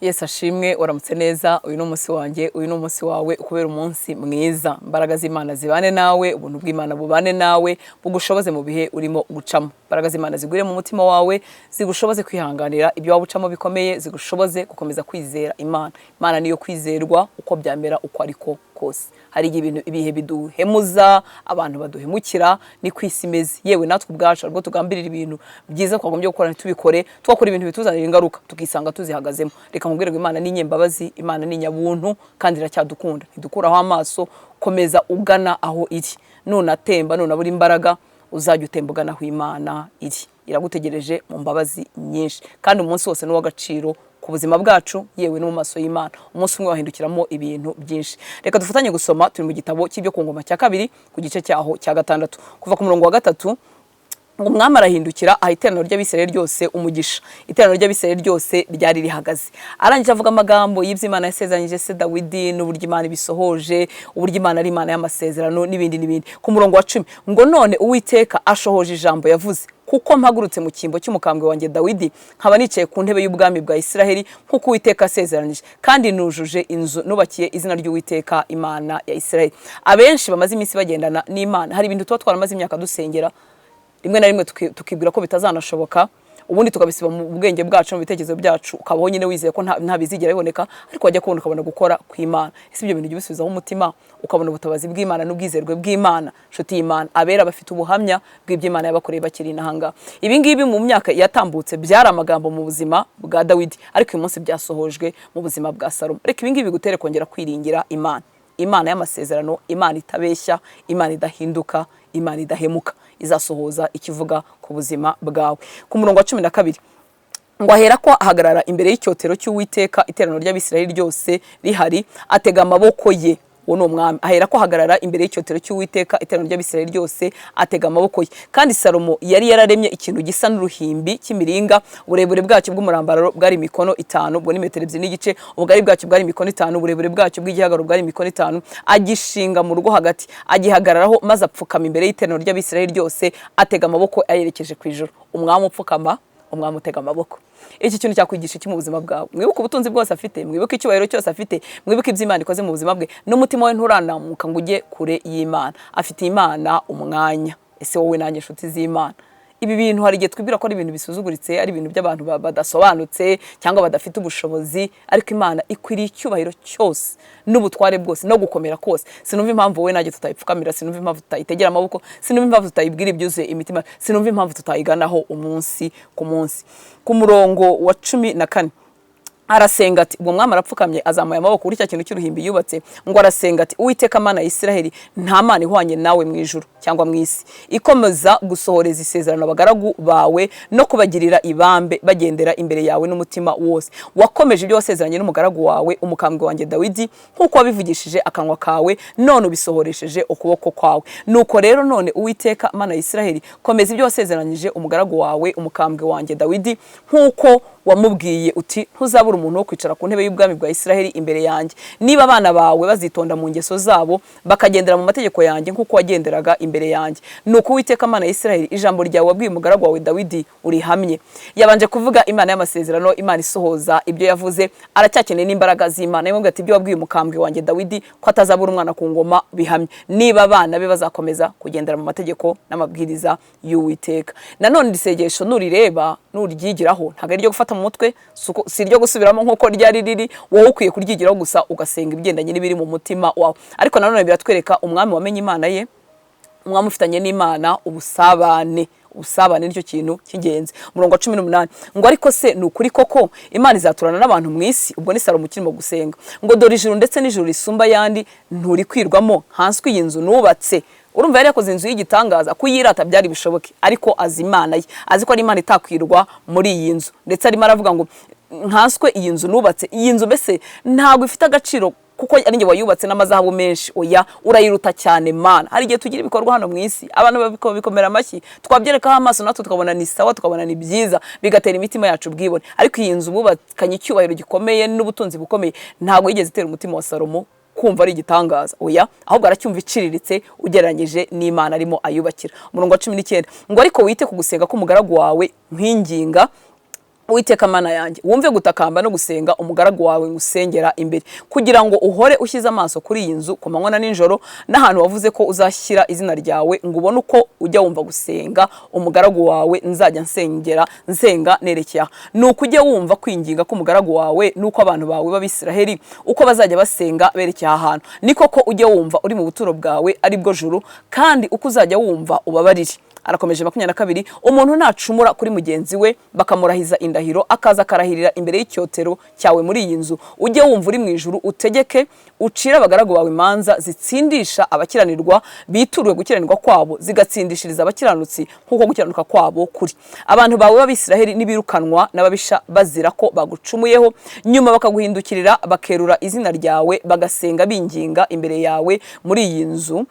Yesu ashimwe. Uramutse neza. Uyu ni umunsi wanjye, uyu ni umunsi wawe, ukubera umunsi mwiza. Imbaraga z'Imana zibane nawe, ubuntu bw'Imana bubane nawe, bugushoboze mu bihe urimo gucamo. Imbaraga z'Imana zigwire mu mutima wawe, zigushoboze kwihanganira ibyo waba ucamo bikomeye, zigushoboze gukomeza kwizera Imana. Imana niyo kwizerwa uko byamera uko ariko kose. Hari igihe ibintu, ibihe biduhemuza, abantu baduhemukira, ni ku isi imeze. Yewe natwe ubwacu ubwo tugambirira ibintu byiza twagombye gukora ntitubikore, tugakora ibintu bituzanira ingaruka, tukisanga tuzihagazemo. Reka nkubwire ngo Imana ni inyembabazi, Imana ni inyabuntu kandi iracyadukunda, ntidukuraho amaso. Komeza ugana aho iri. Nunatemba, nunabura imbaraga, uzajya utemba ugana aho Imana iri. Iragutegereje mu mbabazi nyinshi, kandi umunsi wose ni uw'agaciro ku buzima bwacu, yewe no mu maso y'Imana. Umunsi umwe wahindukiramo ibintu byinshi. Reka dufatanye gusoma. Turi mu gitabo cy'Ibyo ku Ngoma cya Kabiri, ku gice cyaho cya gatandatu, kuva ku murongo wa 3. Ngo umwami arahindukira, aha iteraniro ry'Abisirayeli ryose umugisha. Iteraniro ry'Abisirayeli ryose ryari rihagaze. Arangije avuga amagambo y'ibyo Imana yasezeranyije se Dawidi, n'uburyo Imana ibisohoje, uburyo Imana ari Imana y'amasezerano, n'ibindi n'ibindi. Ku murongo wa 10 ngo: "None Uwiteka ashohoje ijambo yavuze, kuko mpagurutse mu cyimbo cy'umukambwe wanjye Dawidi, nkaba nicaye ku ntebe y'ubwami bwa Isiraheli nk'uko Uwiteka asezeranije, kandi nujuje inzu nubakiye izina ry'Uwiteka Imana ya Isiraheli." Abenshi bamaze iminsi bagendana n'Imana, hari ibintu tuba twaramaze imyaka dusengera, rimwe na rimwe tukibwira ko bitazanashoboka, ubundi tukabisiba mu bwenge bwacu, mu bitekerezo byacu, ukabaho nyine wizeye ko nta bizigera biboneka. Ariko wajya kubona ukabona gukora kw'Imana. Ese ibyo bintu ujya ubisubizaho umutima, ukabona ubutabazi bw'Imana n'ubwizerwe bw'Imana? Nshuti y'Imana, abera bafite ubuhamya bw'ibyo Imana yabakoreye bakiri inahangaha. Ibi ngibi mu myaka yatambutse byari amagambo mu buzima bwa Dawidi, ariko uyu munsi byasohojwe mu buzima bwa Salomo. Reka ibi ngibi bigutere kongera kwiringira Imana, Imana y'amasezerano, Imana itabeshya, Imana idahinduka, Imana idahemuka, izasohoza ikivuga ku buzima bwawe. Ku murongo wa 12 ngo: "Ahera ko ahagarara imbere y'icyotero cy'Uwiteka, iteraniro ry'Abisirayeli ryose rihari, atega amaboko ye." Uwo ni umwami. Ahera ko ahagarara imbere y'icyotero cy'Uwiteka, iteraniro ry'Abisirayeli ryose, atega amaboko ye. Kandi Salomo yari yararemye ikintu gisa n'uruhimbi cy'imiringa. Uburebure bwacyo bw'umurambararo bwari imikono 5, ubwo ni metero 2.5, ubugari bwacyo bwari imikono 5, uburebure bwacyo bw'igihagararo bwari imikono 5. Agishinga mu rugo hagati, agihagararaho, maze apfukama imbere y'iteraniro ry'Abisirayeli ryose, atega amaboko ayerekeje ku ijuru. Umwami upfukama, umwami utega amaboko. Iki kintu cyakwigisha iki mu buzima bwawe? Mwibuke ubutunzi bwose afite, mwibuke icyubahiro cyose afite, mwibuke ibyo Imana ikoze mu buzima bwe, n'umutima we nturanamuka ngo ujye kure y'Imana. Afitiye Imana umwanya. Ese wowe nanjye, inshuti z'Imana, ibi bintu hari igihe twibwira ko ari ibintu bisuzuguritse, ari ibintu by'abantu badasobanutse cyangwa badafite ubushobozi, ariko Imana ikwiriye icyubahiro cyose n'ubutware bwose no gukomera kose. Sinumva impamvu wowe nanjye tutayipfukamira, sinumva impamvu tutayitegera amaboko, sinumva impamvu tutayibwira ibyuzuye imitima, sinumva impamvu tutayiganaho umunsi ku munsi. Ku murongo wa 14 arasenga ati, ubwo mwami arapfukamye, azamuye amaboko kuri cya kintu cy'uruhimbi yubatse, ngo arasenga ati: "Uwiteka Mana ya Isiraheli, nta Mana ihwanye nawe mu ijuru cyangwa mu isi, ikomeza gusohoreza isezerano abagaragu bawe no kubagirira ibambe bagendera imbere yawe n'umutima wose. Wakomeje ibyo wasezeranye n'umugaragu wawe, umukambwe wanjye Dawidi, nk'uko wabivugishije akanwa kawe, none ubisohoresheje ukuboko kwawe. Nuko rero none, Uwiteka Mana ya Isiraheli, komeza ibyo wasezeranyije umugaragu wawe, umukambwe wanjye Dawidi, nk'uko wamubwiye uti: 'Ntuzabura umuntu wo kwicara ku ntebe y'ubwami bwa Isiraheli imbere yanjye, niba abana bawe bazitonda mu ngeso zabo, bakagendera mu mategeko yanjye nk'uko wagenderaga imbere yanjye.' Nuko, Uwiteka Mana ya Isiraheli, ijambo ryawe wabwiye umugaragu wawe Dawidi urihamye." Yabanje kuvuga Imana y'amasezerano, Imana isohoza ibyo yavuze. Aracyakeneye n'imbaraga z'Imana. Yamubwiye ati: "Ibyo wabwiye umukambwe wanjye Dawidi ko atazabura umwana ku ngoma, bihamye, niba abana be bazakomeza kugendera mu mategeko n'amabwiriza y'Uwiteka." Nanone iri sengesho nurireba, nuryigiraho, ntabwo ari iryo gufata mu mutwe, si iryo gusubiramo nk'uko ryari riri. Wowe ukwiye kuryigiraho gusa, ugasenga ibigendanye n'ibiri mu mutima wawe. Ariko nanone biratwereka umwami wamenye Imana ye, umwami ufitanye n'Imana ubusabane. Ubusabane nicyo kintu cy'ingenzi. Umurongo wa 18 ngo: "Ariko se ni ukuri koko Imana izaturana n'abantu mu isi?" Ubwo ni Salomo ukirimo gusenga. Ngo: "Dore ijuru ndetse n'ijuru risumba ayandi nturikwirwamo, nkanswe iyi nzu nubatse." Urumva yari yakoze inzu y'igitangaza, kuyirata byari bishoboke, ariko azi Imana ye, azi ko ari Imana itakwirwa muri iyi nzu. Ndetse arimo aravuga ngo: "Nkanswe iyi nzu nubatse, iyi nzu mbese ntabwo ifite agaciro kuko ari njye wayubatse n'amazahabu menshi. Oya, urayiruta cyane, Mana." Hari igihe tugira ibikorwa hano mu isi, abantu babikomera amashyi, twabyerekaho amaso natwe tukabona ni sawa, tukabona ni byiza, bigatera imitima yacu ubwibone. Ariko iyi nzu bubakanye icyubahiro gikomeye n'ubutunzi bukomeye ntabwo yigeze itera umutima wa Salomo kumva ari igitangaza. Oya, ahubwo aracyumva iciriritse ugereranyije n'Imana arimo ayubakira. Umurongo wa 19 ngo: "Ariko wite ku gusenga k'umugaragu wawe nkwinginga, Uwiteka Mana yanjye, wumve gutakamba no gusenga umugaragu wawe ngusengera imbere, kugira ngo uhore ushyize amaso kuri iyi nzu ku manywa na nijoro, n'ahantu wavuze ko uzashyira izina ryawe, ngo ubone uko ujya wumva gusenga umugaragu wawe nzajya nsengera nsenga nerekeye aha. Ni uko ujye wumva kwinginga k'umugaragu wawe n'uko abantu bawe b'Abisiraheli uko bazajya basenga berekeye aha hantu. Ni koko ujye wumva uri mu buturo bwawe, ari bwo juru, kandi uko uzajya wumva ubabarire. Arakomeje, 22: umuntu nacumura kuri mugenzi we, bakamurahiza indahiro, akaza akarahirira imbere y'icyotero cyawe muri iyi nzu, ujye wumva uri mu ijuru, utegeke, ucire abagaragu bawe imanza zitsindisha abakiranirwa, biturwe gukiranirwa kwabo, zigatsindishiriza abakiranutsi nk'uko gukiranuka kwabo kuri. Abantu bawe b'Abisiraheli nibirukanwa n'ababisha bazira ko bagucumuyeho, nyuma bakaguhindukirira, bakerura izina ryawe, bagasenga binginga imbere yawe muri iyi nzu,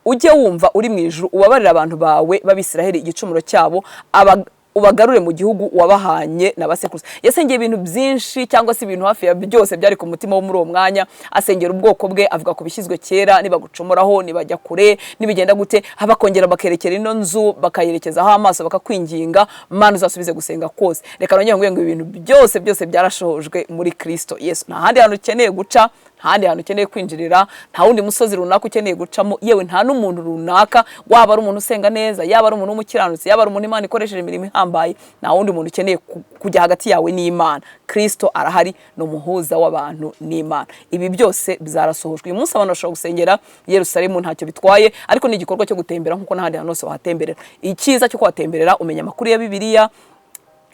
ujye wumva uri mu ijuru, ubabarire abantu bawe b'Abisiraheli igicumuro cyabo, ubagarure mu gihugu wabahanye na basekuruza. Yasengeye ibintu byinshi, cyangwa se ibintu hafi ya byose byari ku mutima wo muri uwo mwanya. Asengera ubwoko bwe, avuga ku bishyizwe kera, nibagucumuraho, nibajya kure, nibigenda gute, bakongera bakerekera ino nzu, bakayerekezaho amaso, bakakwinginga, Mana uzasubize gusenga kose. Reka nongere nguye ngo ibintu byose byose byarashohojwe muri Kristo Yesu. Nta handi hantu ukeneye guca, nta handi hantu ukeneye kwinjirira, nta wundi musozi runaka ukeneye gucamo, yewe nta n'umuntu runaka, waba ari umuntu usenga neza, yaba ari umuntu w'umukiranutsi, yaba ari umuntu Imana ikoresheje imirimo ihambaye, nta wundi muntu ukeneye kujya hagati yawe n'Imana. Kristo arahari, ni umuhuza w'abantu n'Imana. Ibi byose byarasohojwe. Uyu munsi abantu bashobora gusengera Yerusalemu, ntacyo bitwaye, ariko ni igikorwa cyo gutembera nk'uko n'ahandi hantu hose wahatemberera. Icyiza cyo kuhatemberera, umenya amakuru ya Bibiliya.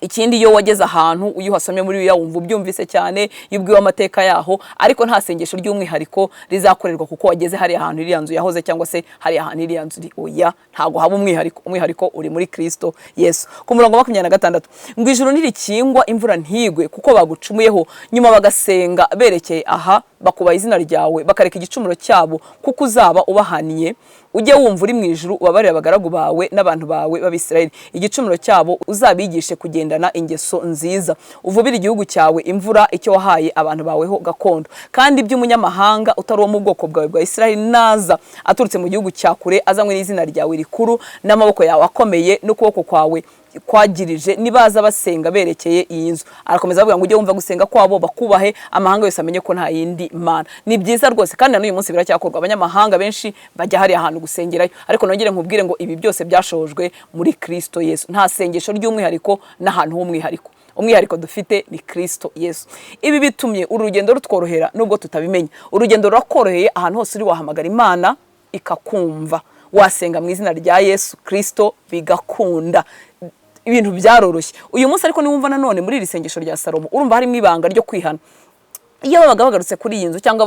Ikindi, iyo wageze ahantu, iyo uhasomye muri Bibiliya, wumva ubyumvise cyane iyo ubwiwe amateka yaho. Ariko nta sengesho ry'umwihariko rizakorerwa kuko wageze hariya hantu iriya nzu yahoze, cyangwa se hariya hantu iriya nzu iri. Oya, ntabwo haba umwihariko. Umwihariko uri muri Kristo Yesu. Ku murongo wa 26 ngo: ijuru nirikingwa, imvura ntigwe kuko bagucumuyeho, nyuma bagasenga berekeye aha, bakubaha izina ryawe, bakareka igicumuro cyabo kuko uzaba ubahaniye, ujye wumva uri mu ijuru, ubabarire abagaragu bawe n'abantu bawe b'Abisirayeli igicumuro cyabo, uzabigishe kugendana ingeso nziza, uvubire igihugu cyawe imvura, icyo wahaye abantu bawe ho gakondo. Kandi iby'umunyamahanga utari uwo mu bwoko bwawe bwa Isirayeli naza aturutse mu gihugu cya kure, azanywe n'izina ryawe rikuru n'amaboko yawe akomeye n'ukuboko kwawe kwagirije, nibaza basenga berekeye iyi nzu. Arakomeza avuga ngo ujye wumva gusenga kwabo, bakubahe, amahanga yose amenye ko nta yindi mana. Ni byiza rwose, kandi na n'uyu munsi biracyakorwa. Abanyamahanga benshi bajya hariya hantu gusengerayo. Ariko nongere nkubwire ngo ibi byose byashojwe muri Kristo Yesu. Nta sengesho ry'umwihariko n'ahantu h'umwihariko. Umwihariko dufite ni Kristo Yesu. Ibi bitumye uru rugendo rutworohera nubwo tutabimenya. Urugendo rurakoroheye. Ahantu hose uri wahamagara Imana ikakumva, wasenga mu izina rya Yesu Kristo bigakunda. Ibintu byaroroshye uyu munsi. Ariko niwumva nanone muri iri sengesho rya Salomo, urumva harimo ibanga ryo kwihana. Iyo babaga bagarutse kuri iyi nzu, cyangwa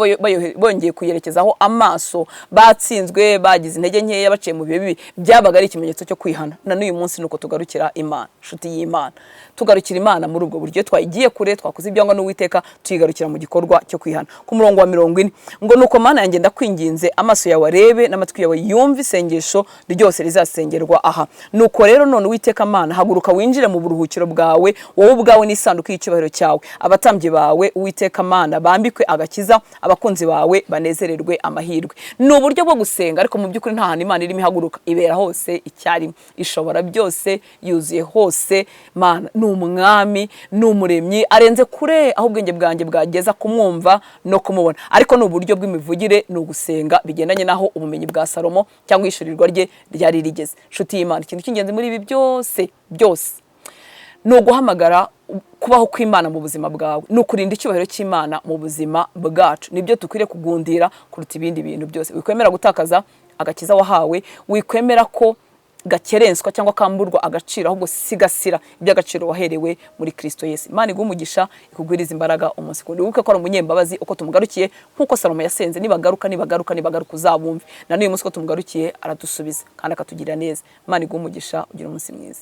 bongeye kuyerekezaho amaso, batsinzwe, bagize intege nkeya, baciye mu bihe bibi, byabaga ari ikimenyetso cyo kwihana. Na n'uyu munsi nuko tugarukira Imana, inshuti y'Imana. Tugarukira Imana muri ubwo buryo. Twayigiye kure, twakoze ibyangwa n'Uwiteka, tuyigarukira mu gikorwa cyo kwihana. Ku murongo wa 40 ngo: nuko Mana yanjye, ndakwinginze, amaso yawe arebe n'amatwi yawe yumve isengesho ryose rizasengerwa aha. Nuko rero none, Uwiteka Mana, haguruka winjire mu buruhukiro bwawe, wowe ubwawe n'isanduku y'icyubahiro cyawe. Abatambyi bawe, Uwiteka Mana, bambikwe agakiza, abakunzi bawe banezererwe amahirwe. Ni uburyo bwo gusenga, ariko mu by'ukuri nta hantu Imana irimo ihaguruka. Ibera hose icyarimwe, ishobora byose, yuzuye hose. Mana ni umwami, ni umuremyi, arenze kure aho ubwenge bwanjye bwageza kumwumva no kumubona. Ariko ni uburyo bw'imivugire, ni ugusenga bigendanye n'aho ubumenyi bwa Salomo cyangwa ihishurirwa rye ryari rigeze. Nshuti y'Imana, ikintu cy'ingenzi muri ibi byose byose ni uguhamagara kubaho kw'Imana mu buzima bwawe, ni ukurinda icyubahiro cy'Imana mu buzima bwacu. Nibyo dukwiriye kugundira kuruta ibindi bintu byose. Wikwemera gutakaza agakiza wahawe, wikwemera ko gakerenswa cyangwa kamburwa agaciro, ahubwo sigasira iby'agaciro waherewe muri Kristo Yesu. Imana iguhe umugisha, ikugwiriza imbaraga umunsi kundi. Wibuke ko ari umunyembabazi. Uko tumugarukiye, nk'uko Salomo yasenze: "Nibagaruka, nibagaruka, nibagaruka, uzabumve." Na n'uyu munsi uko tumugarukiye aradusubiza kandi akatugirira neza. Imana iguhe umugisha, ugire umunsi mwiza.